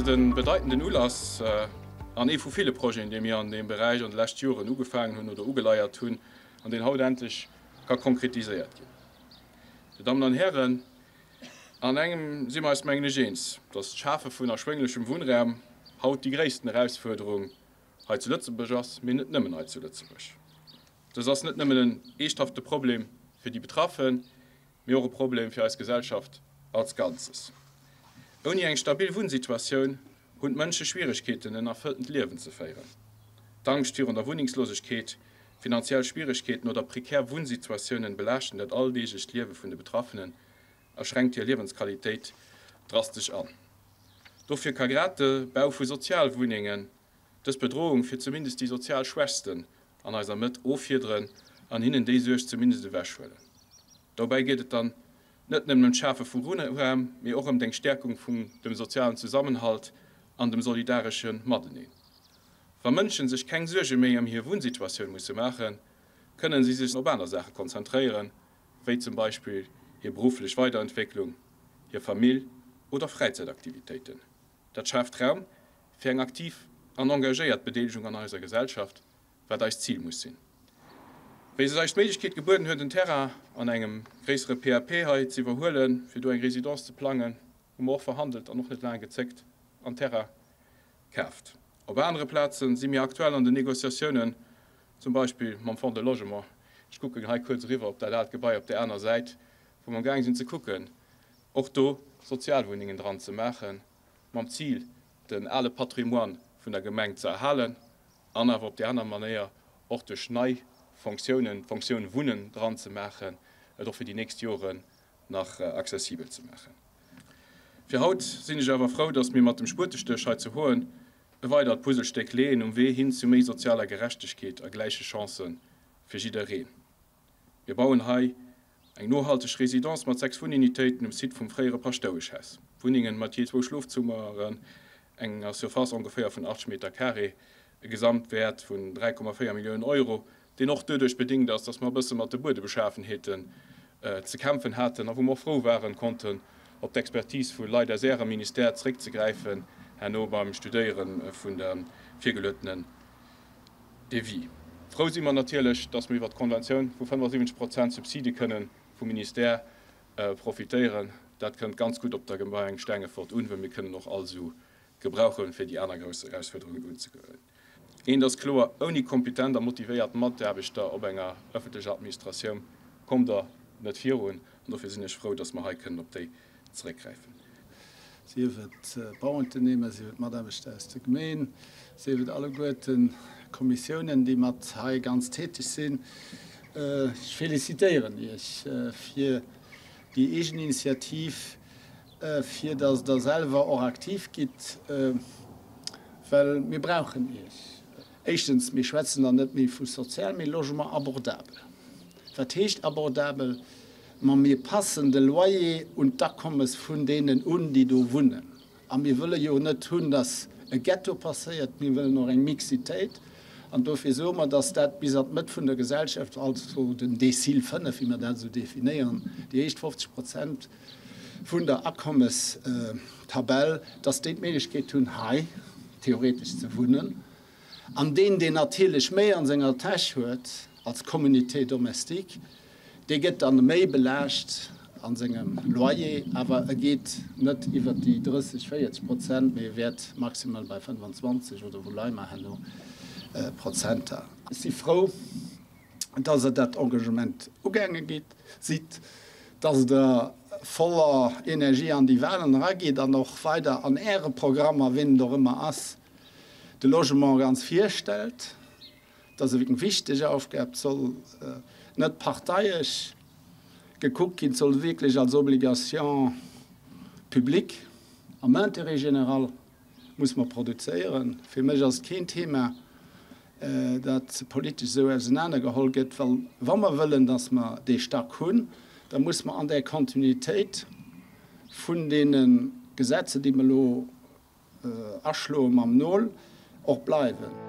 et e bedeitenden Ulass an ee vu ville Projeten, déi mir an deem Beräich an de leschte Joren ugefaangen hunn oder ugeleiert hunn an deen haut endlech ka konkretiséiert ginn. Dir Dammen an Hären, an engem si mer eis, mengen ech, eens, dass d'Schafe vun erschwénglechem Wunnraum haut déi gréissten Erausfuerderung hei zu Lëtzebuerg ass, mee net nëmmen hei zu Lëtzebuerg. Dëst ass net nëmmen en eeschthafte Problem fir déi Betraffen, mee och e Problem fir eis Gesellschaft als Ganzes. Ouni eng stabil Wunnsituatioun hunn d'Mënsche Schwieregkeeten, en erfëlltent Liewen ze féieren. D'Angscht virun der Wunnengslosegkeet, finanziell Schwieregkeeten oder prekär Wunnsituatiounen belaaschten dat alldeeglecht Liewe vun de Betraffenen a schränkt hir Liewensqualitéit drastesch an. Dofir ka grad de Bau vu Sozialwunnengen dës Bedrohung fir zumindest déi sozial Schwächsten an eiser Mëtt offiederen an hinnen déi Suerg zumindest ewechhuelen. Dobäi geet et dann net nëmmen ëm d'Schafe vu Wunnraum, mee och ëm eng Stäerkung vum dem sozialen Zesammenhalt an dem solidaresche Mateneen. Wa Mënschen sech keng Suerge méi ëm hir Wunnsituatioun musse maachen, kënnen si sech op aner Saache konzentréieren, wéi zum Beispill hir berufflech Weiderentwécklung, hir Famill oder Fräizäitaktivitéiten. Dat schaaft Raum fir eng aktiv an engagéiert Bedeelegung an eiser Gesellschaft, wat eist Zil muss sinn. Wéi sech eis d'Méiglechkeet gebueden huet, en Terrain an engem gréissere PAP hei ze iwwerhuelen, fir do eng Résidence ze plangen, hu mer och verhandelt an och net laang gezéckt an Terrain kaaft. Op anere Plaze si mir aktuell an den Négociatiounen, zum Beispill mam Fonds de Logement. Ech kucken hei kuerz eriwwer op dat aalt Gebai op där aner Säit, wou mer amgaang sinn ze kucken, och do Sozialwunnengen dran ze maachen, mam Zil, den ale Patrimoine vun der Gemeng ze erhalen an awer op déi aner Manéier och duerch nei Fonctiounen, d'Fonctioun Wunnen dran ze maachen, et och fir déi nächst Joren nach accessibel ze maachen. Fir haut sinn ech awer frou, dass mir mat dem Spuetestéch hei zu Hoen e weidert Puzzlestéck leeën um Wee hin zu méi sozialer Gerechtegkeet a gläiche Chancë fir jiddereen. Mir bauen hei eng nohalteg Résidence mat 6 Wunnunitéiten um Site vum fréiere Paschtoueschhaus. Wunnengen mat jee zwou Schlofzummeren, enger Surface ongeféier vun 80 Meter carré, e Gesamtwäert vun 3,4 Milliounen Euro, deen och doduerch bedingt ass, dass mer e bësse mat de Buedebeschaafenheeten ze kämpfen haten a wou mer och frou waren, konnten op d'Expertise vu Leit aus Ärem Ministère zréckzegräifen herno beim Studéiere vun de virgeluetenen Devis. Frou si mer natierlech, dass mer iwwert d'Konventioun vu 75 Prozent Subside kënnen vum Ministère profitéieren. Dat kënnt ganz gutt op der Gemeng Stengefort un, well mir kënnen och all Su gebrauchen, fir déi aner grouss Erausfuerderungen unzegoen. Eent ass kloer, Ouni kompetent a motivéiert Mataarbechter op enger öffentlecher Administratioun kommt Der net virun. An dofir sinn ech frou, dass mer hei kënnen op déi zeréckgräifen. Sief et d'Bauunternehmer, sief et d'Mataarbechter aus der Gemeen, sief et alleguerten d'Kommissiounen, déi mat hei ganz täteg sinn. Ech felicitéieren Iech fir déi eegen Initiativ, fir datt Der selwer och aktiv gitt, well mir brauchen Iech. Éischtens, mir schwätzen dann net méi vu sozial, mee Logement abordable. Wat heescht abordabel? Ma mir passen de Loyer un d'Akommes vun deenen un, déi do wunnen. A mir wëlle jo net hunn, datt e Ghetto passéiert. Mir wëllen och eng Mixitéit. An dofir soe mer, datt dat bis an d'Mëtt vun der Gesellschaft, also den Décile 5, wéi mer dat esou definéieren, déi éischt 50 Prozent vun der Akommestabell, datt déi d'Méiglechkeet hunn, hei theoretesch ze wunnen. An deen, deen natierlech méi an senger Täsch huet als Communauté domestique, dee gëtt dann méi belaascht a sengem Loyer, awer e geet net iwwert déi 30, 40 Prozent, mee e wäert maximal bei 25 oder wou leie mer herno, Prozenter. Ech si frou, dass Der dat Engagement ugaange gitt, sidd, dass Der voller Energie an déi Wahlen eragitt an och weider an Äre Programmer, ween et och ëmmer ass, de Logement ganz virstellt. Dat ass eng wichteg Aufgab. Et soll net parteiesch gekuckt ginn, et soll wierklech als Obligation publique am Intérêt général muss mer produzéieren. Fir mech ass et keen Thema, dat politesch esou ausenanergeholl gëtt, well wa mer wëllen, datt mer dee Stack hunn, da muss mer an där Kontinuitéit vun deene Gesetze, déi mer elo Aschloe mam Nol och bleiwen.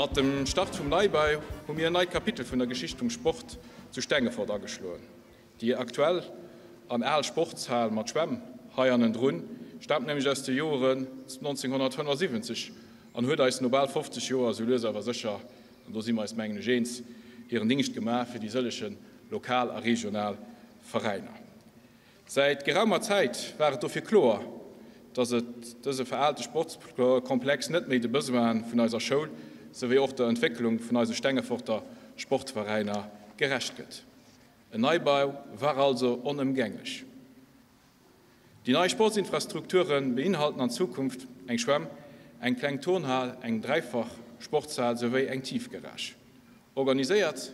Mat dem Start vum Neibau hu mir en neit Kapitel vun der Geschicht vum Sport zu Stengefort ageschloen. Déi aktuell an al Sportshal mat Schwämm hei hannendrun staamt nämlech aus de Joren 1975 an huet eis no bal 50 Joer sou lues awer sécher, an do si mer eis mengen ech eens, hiren Dingscht gemaach fir déi sëllege lokal a regional Veräiner. Säit geraumer Zäit war et dofir kloer, dass et dëse veraalte Sportskomplex net méi de Besoine vun eiser Schoul souwéi och der Entwécklung vun eise Stengeforter Sportveräiner gerecht gëtt. En Neibau war also onëmgänglech. Déi nei Sportsinfrastrukture beinhalten an Zukunft eng Schwämm, eng kleng Turnhal, eng dräifach Sportshal souwéi eng Tiefgarage. Organiséiert,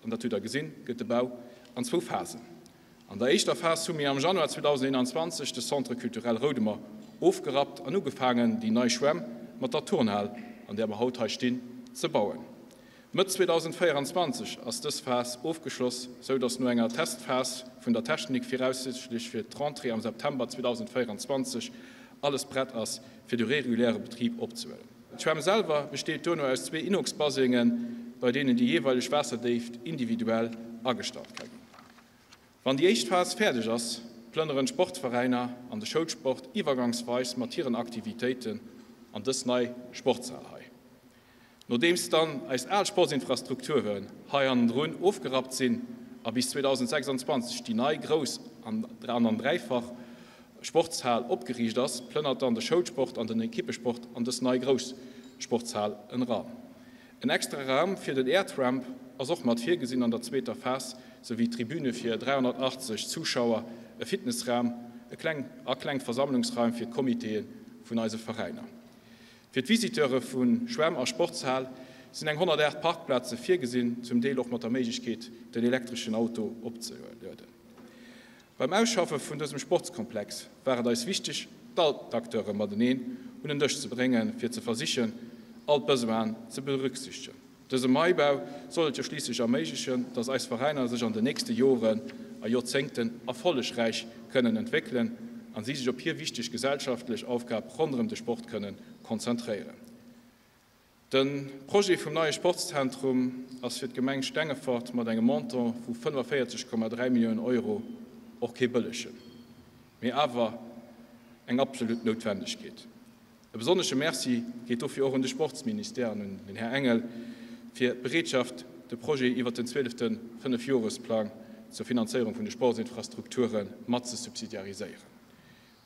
an dat hutt Der gesinn, gëtt de Bau an zwou Phasen. An der éischter Phas hu mir am Januar 2021 de Centre culturel Roudemer ofgerappt an ugefaangen, déi nei Schwämm mat der Turnhal, an där mer haut hei stinn, ze bauen. Mëtt 2024 ass dës Phas ofgeschloss, sou datt no enger Testphas vun der Technik viraussichtlech fir d'Rentrée am September 2024 alles prett ass, fir de reguläre Betrib opzehuelen. D'Schwämm selwer besteet duerno aus zwee Inox-Basengen, bei deenen déi jeeweileg Waasserdéift individuell agestallt ka ginn. Wann déi éischt Phas fäerdeg ass, plënneren d'Sportveräiner an de Schoulsport iwwergangsweis mat hiren Aktivitéiten an dës nei Sportshal hei. Nodeems dann eis al Sportsinfrastrukturen hei hannendrun ofgerappt sinn a bis 2026 déi nei grouss an an dräifach Sportshal opgeriicht ass, plënnert dann de Schoulsport an den Ekippesport an dës nei grouss Sportshal eran. En extra Raum fir den Airtramp ass och mat virgesinn an der zweeter Phas, souwéi Tribüne fir 380 Zuschauer, e Fitnessraum, e kleng a kleng Versammlungsraim fir d'Comitéë vun eise Veräiner. Fir d'Visiteure vu Schwämm a Sportshal sinn eng 108 Parkplaze virgesinn, zum Deel och mat der Méiglechkeet, den elektreschen Auto opzelueden. Beim Ausschaffe vun dësem Sportskomplex war et eis wichteg, all d'Acteure mateneen un en Dësch ze bréngen, fir ze versichen, all d'Besoinen ze berücksichtegen. Dësem Neibau soll et jo schliisslech erméiglechen, dass eis Veräiner sech an den nächste Joren a Joerzéngten erfollegräich kënnen entwéckelen a si sech op hir wichteg gesellschaftlech Aufgab ronderëm de Sport kënnen konzentréieren. De Projet vum neie Sportszentrum ass fir d'Gemeng Stengefort mat engem Montant vu 45,3 Milliounen Euro och kee bëllegen, mee awer eng absolut Noutwendegkeet. E besonnesche Merci geet dofir och un de Sportsministère an un den Här Engel fir d'Bereetschaft, de Projet iwwert den zwielefte Fënnefjoresplang zur Finanzéierung vun de Sportsinfrastrukture mat ze subsidiariséieren.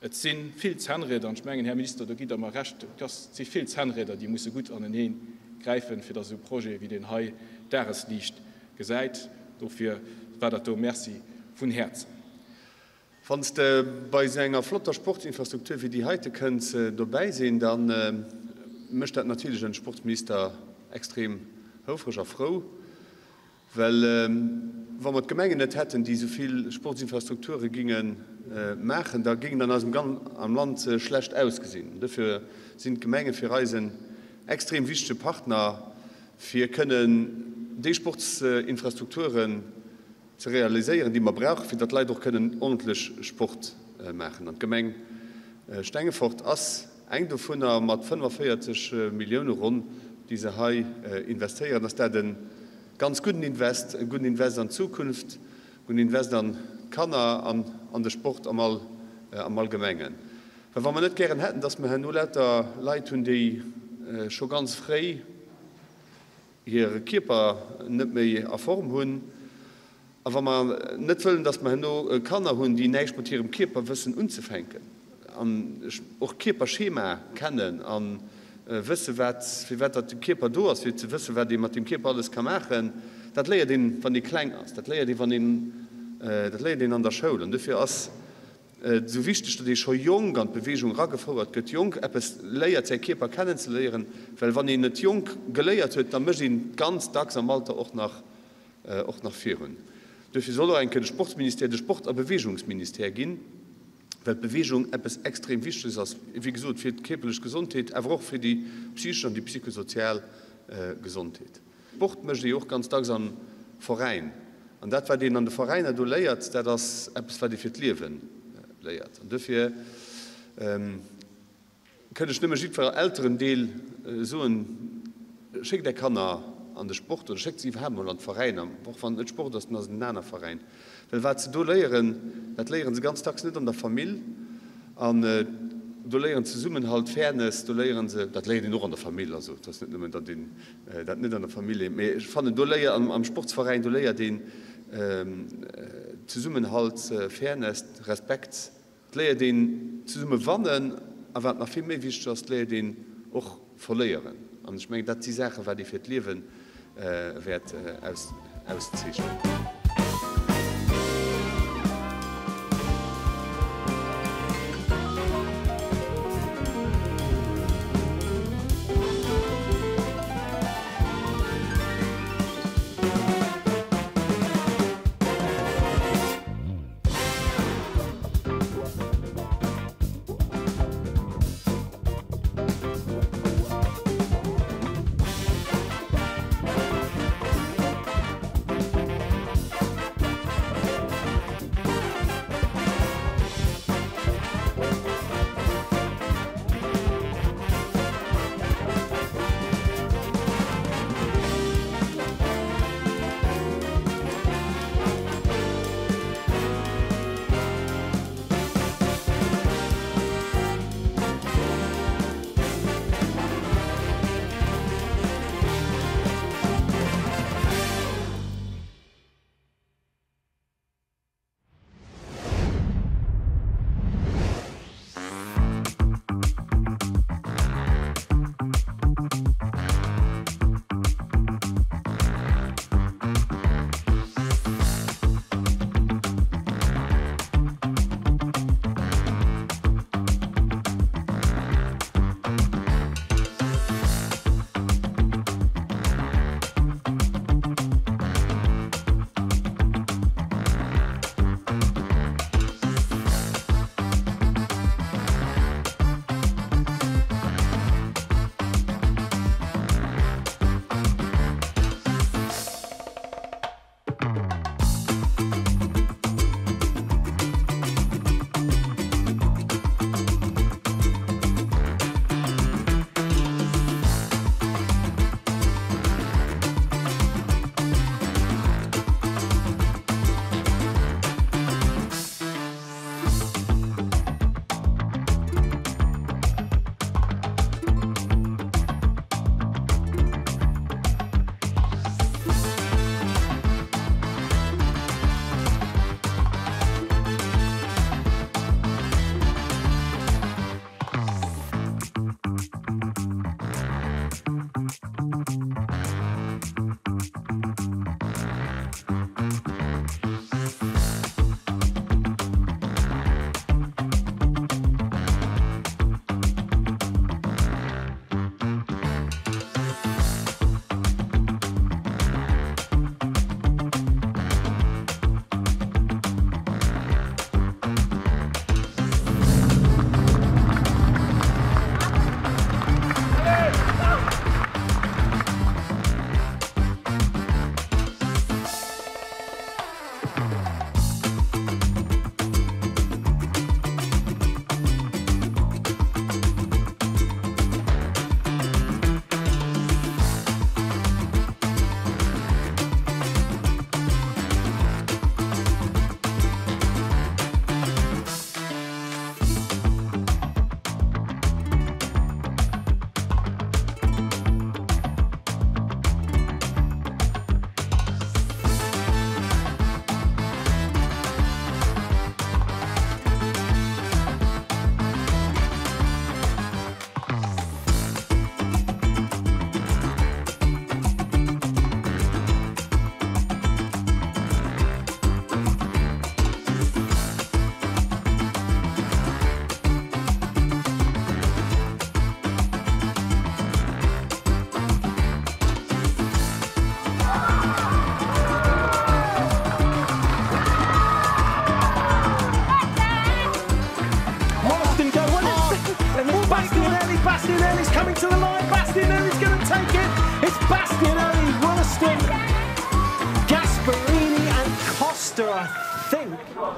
Et si vill Zännrieder, an ech mengen, Här Minister, do gitt Der mer Recht, et si vill Zännrieder, déi musse gutt anenee gräifen, fir datt esou e Projet wéi deen hei d'Dagesliicht gesäit. Dofir war dat do. Merci vun Häerzen. Wann s de bei esou enger flotter Sportsinfrastruktur wéi déi heite kënns dobäi sinn, da mécht dat natierlech en Sportsminister extrem houfreg a frou, well wa mer d'Gemengen net hätten, déi esou vill Sportsinfrastrukture ginge maachen, da géing et an eisem am Land schlecht ausgesinn. Dofir sinn d'Gemenge fir eis en extrem wichtege Partner, fir kënnen déi Sportsinfrastrukturen ze realiséieren, déi mer brauchen, fir datt d'Leit och kënnen ordentlech Sport maachen. An d'Gemeng Stengefort ass eng dovunner. Mat 45 Millioune ronn, déi se hei investéieren, ass dat e ganz gudden Invest, e gudden Invest an d'Zukunft, e gudden Invest an d'Kanner an an de Sport am Allgemengen. Well wa mer net gären hätten, datt mer herno lauter Leit hunn, déi scho ganz fréi, hire Kierper net méi a Form hunn, a wa mer net wëllen, dass mer herno Kanner hunn, déi näischt mat hirem Kierper wëssen unzefänken an och Kierperschema kennen a wësse wat, firwat datt de Kierper do ass, fir ze wëssen, wat ee mat deem Kierper alles ka maachen, dat léiert een, wann ee kleng ass, dat léiert ee, wann een, dat léiert een an der Schoul. An dofir ass Et esou wichteg, datt ee scho jonk an d'Beweegung eragefouert gëtt, jonk eppes léiert, säi Kierper kennenzeléieren, well wann een et jonk geléiert huet, da mécht een et ganz dacks am Alter och nach och nach virun. Duerfir soll och eng Kéier de Sportsministère de Sport a Beweegungsministère ginn, well d'Beweegung eppes extrem Wichteges ass, wéi gesot, fir d'kierperlech Gesondheet, awer och fir déi psychesch an déi psychosozial Gesondheet. Sport mécht ee jo och ganz dacks am Veräin. An dat, wat een an de Veräiner do léiert, dat ass eppes, wat ee fir d'Liewe léiert. An dofir kënn ech nëmme jiddwer Elterendeel soen, Schéckt är Kanner an de Sport oder schéckt se iwwerhaapt mol an d'Veräiner, och wann et net Sport ass, dann ass et en aner Veräin. Well wat se do léieren, dat léieren se ganz dacks net an der Famill. An do léieren se Zesummenhalt, Fairness, do léieren se, dat léiert een och an der Famill, also et ass net nëmmen, datt een dat net an der Famill léiert, mee ech fannen, do léiert, am Sportsveräin, do léiert een Zesummenhalt, Fairness, Respekt. Et léiert een zesumme wannen a wat nach vill méi wichteg ass, et léiert een och verléieren. An ech mengen, dat si Saachen, wat ee fir d'Liewe wäert auszeechnen.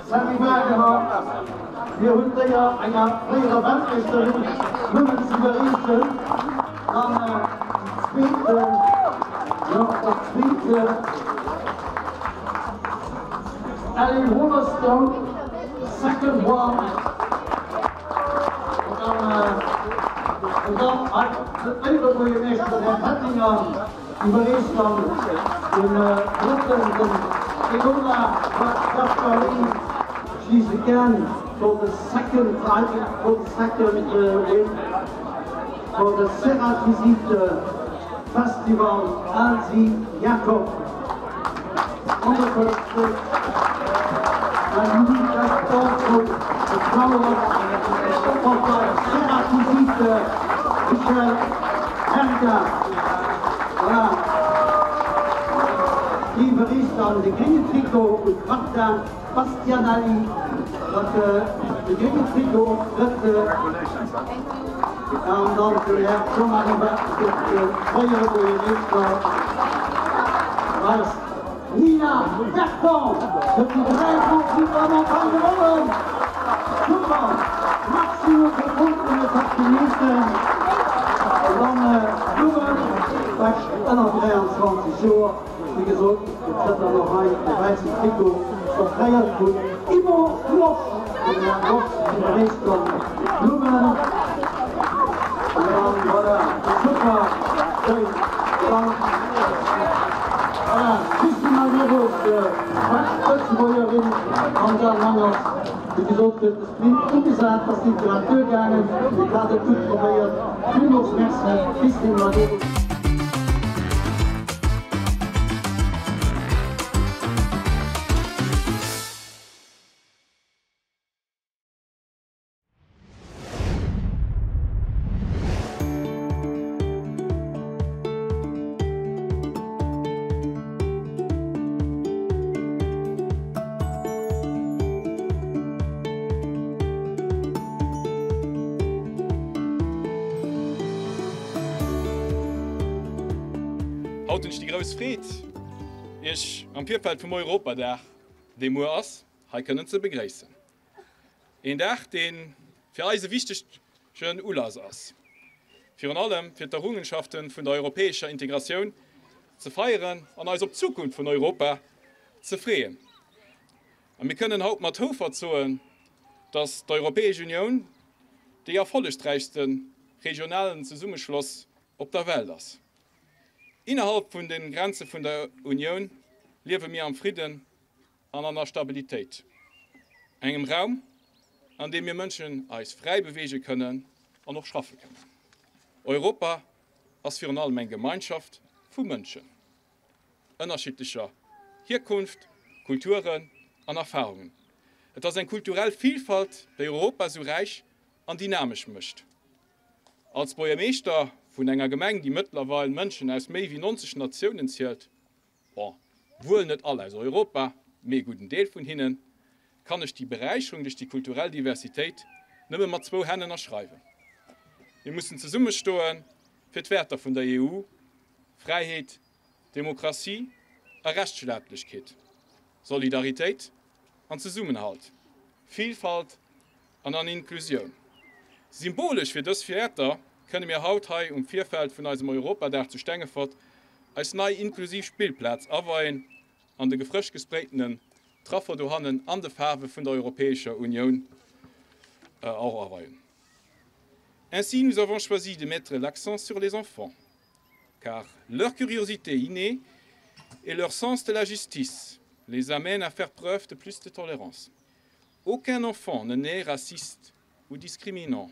Sammy Wagner, Mir hunn d'Éier enger fréierer Weltmeeschterin nëmmen z'iwwerreechen. Dann déi zweeten. Ellie Wolverstone, second one. An dann den Éierebuergermeeschter, den Här Pettinger, iwwerreecht dann den drëtten, den Elona Gasparini. She's again for the second title, for the second win for the Ceratizit Festival Elsie Jacob. 150 and that's also the flower of the Ceratizit Michel Herga. Voilà. Déi iwwerreecht dann de gréngen Trikot un d'Marta Bastianelli, dat de gréngen Trikot op drëtte an dann den Här Jean-Marie Barthes, de fréiere Buergermeeschter eis Nina Berton huet déi 3 Grand Prix de la Montagne gewonnen. Super! Maximum vu Punkten, et hat geniessen. An dann Blumen, bescht ënner 23 Joer. Wéi gesot, et kritt dann och hei de wäissen Trikot offréiert vun Yvo Losch. Den Här Losch iwwerreecht dann d'Blummen. An dann, voilà, super schéin. Dann, voilà, d'Christine Majerus, bescht Lëtzebuergerin an der Manners. Wéi gesot, gëtt de Sprint ugesat, ass nit grad duergaangen, mee et hat et gutt probéiert. Villmools Merci, Christine Majerus. Haut hunn ech déi grouss Freed, Iech am Virfeld vum Europadag, dee muer ass, hei kënnen ze begréissen. Een Dag, dee fir eis e wichtegen Ulass ass, virun allem fir d'Errungenschaften vun der europäescher Integratioun ze feieren an eis op d'Zukunft vun Europa ze freeën. A mir kënnen haut mat Houfert soen, dass d'Europäesch Unioun dee erfollegräichste regionalen Zesummeschloss op der Welt ass. Innerhalb vun de Grenze vun der Unioun liewe mir am Fridden an an der Stabilitéit, engem Raum, an deem mir Mënschen eis fräi beweege kënnen an och schaffe kënnen. Europa ass virun allem eng Gemeinschaft vu Mënschen ënnerschiddlecher Hierkunft, Kulturen an Erfarungen. Et ass eng kulturell Vilfalt, déi Europa esou räich an dynamesch mécht. Als Buergermeeschter vun enger Gemeng, déi mëttlerweil Mënschen aus méi wéi 90 Natiounen zielt, bon, wuel net all aus Europa, mee e gudden Deel vun hinnen, kann ech déi Beräicherung duerch déi kulturell Diversitéit nëmme mat zwou Hänn ënnerschreiwen. Mir mussen zesummestoe fir d'Wäerter vun der EU, Fräiheet, Demokratie a Rechtsstaatlechkeet, Solidaritéit an Zesummenhalt, Vilfalt an an Inklusioun. Symbolesch fir dës Wäerter kënne mir haut hei um Virfeld vun eisem Europadag zu Stengefort eis nei inklusiv Spillplaz aweien an de frësch gespraytenen Trafo dohannen an de Faarwe vun der Europäescher Unioun och aweien. Ainsi, nous avons choisi de mettre l'accent sur les enfants, car leur curiosité innée et leur sens de la justice les amènent à faire preuve de plus de tolérance. Aucun enfant ne naît raciste ou discriminant,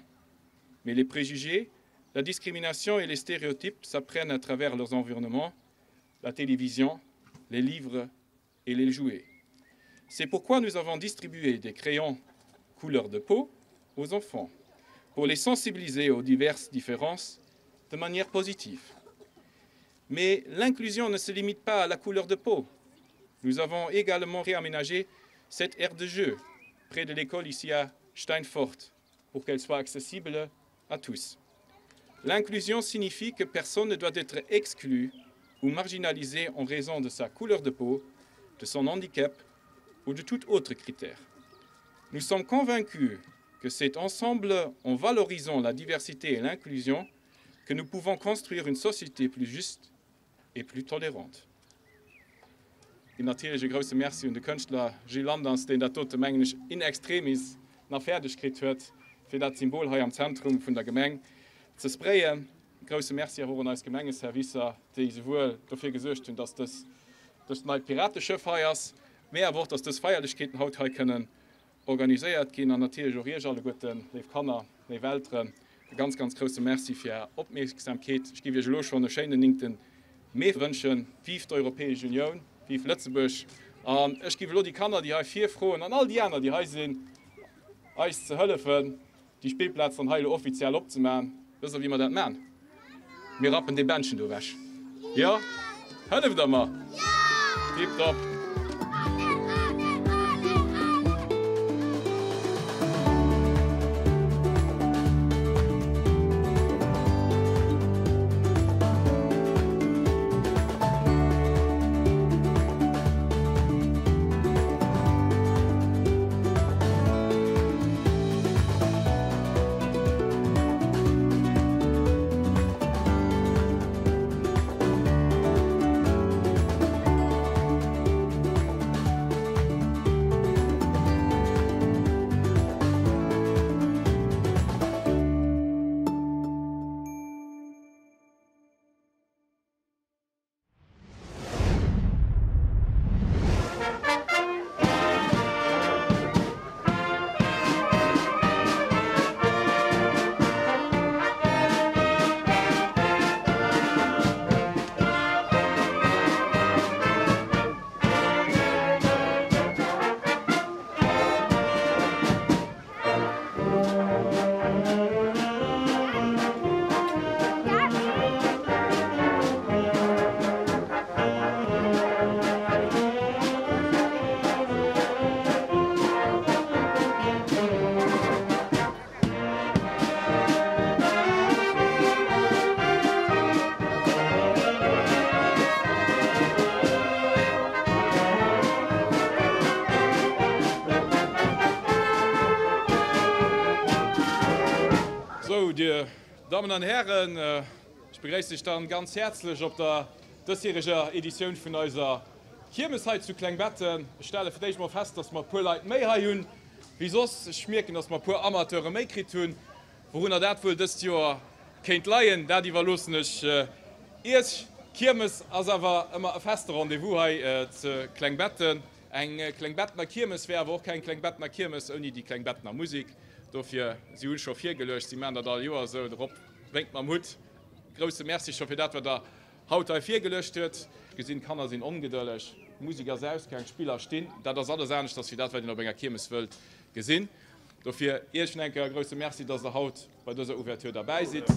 mais les préjugés, la discrimination et les stéréotypes s'apprennent à travers leurs environnements, la télévision, les livres et les jouets. C'est pourquoi nous avons distribué des crayons couleur de peau aux enfants, pour les sensibiliser aux diverses différences de manière positive. Mais l'inclusion ne se limite pas à la couleur de peau. Nous avons également réaménagé cette aire de jeu près de l'école ici à Steinfort pour qu'elle soit accessible à tous. L'inclusion signifie que personne ne doit être exclu ou marginalisé en raison de sa couleur de peau, de son handicap ou de tout autre critère. Nous sommes convaincus que c'est ensemble, en valorisant la diversité et l'inclusion, que nous pouvons construire une société plus juste et plus tolérante. Ginn natierlech e grousse Merci un de Kënschtler Gilles Landers, deen dat dote, mengen ech, in extremis nach fäerdeg kritt huet, fir dat Symbol hei am Zentrum vun der Gemeng ze sprayen. E grousse Merci awer och un eis Gemengeservicer, déi souwuel dofir gesuergt hunn, dass dës, dëst neit Pirateschëff hei ass, mee awer och, dass dës Feierlechkeeten haut hei kënnen organiséiert ginn. An natierlech och Iech alleguerten, léif Kanner, léif Elteren, e ganz, ganz grousse Merci fir Är Opmierksamkeet. Ech géif Iech elo schonn e schéinen néngte Mee wënschen. Vive d'Europäesch Unioun, vive Lëtzebuerg! An ech géif elo déi Kanner, déi hei vir, froen, an all déi aner, déi hei sinn, eis ze hëllefen, déi Spillplaz dann hei elo offiziell opzemaachen. Wësst Der, wéi mer dat maan? Mir rappen dee Bändchen do ewech. Jo? Hëlleft Der mer? Tiptop! Sou, Dir Dammen an Hären, ech begréissen lech dann ganz häerzlech op der dësjäreger Editioun vun eiser Kiermes hei zu Klengbetten. Ech stelle fir d'éischt mol fest, dass mer e puer Leit méi hei hunn wéi soss. Ech mierken, dass mer e puer Amateure méi kritt hunn. Wourunner dat wuel dëst Joer kéint leien, dat iwwerloossen ech Iech. Kiermes ass awer ëmmer e feste Rendez-vous hei ze Klengbetten. Eng Klengbettener Kiermes wär awer och keng Klengbettener Kiermes ouni déi Klengbettener Musik. Dofir, si hunn scho virgeluecht, si maachen dat all Joer esou, de Rob wénkt mam Hutt. Grousse Merci scho fir dat, wat Der haut hei virgeluecht huet. Ech gesinn, d'Kanner sinn ongedëlleg, d'Musek ass ausgaang, d'Spiller stinn. Dat ass alles aneschters wéi dat, wat een op enger Kiermes wëllt gesinn. Dofir Iech nach eng Kéier e grousse Merci, dass Der haut bei dëser Ouverture derbäi sidd.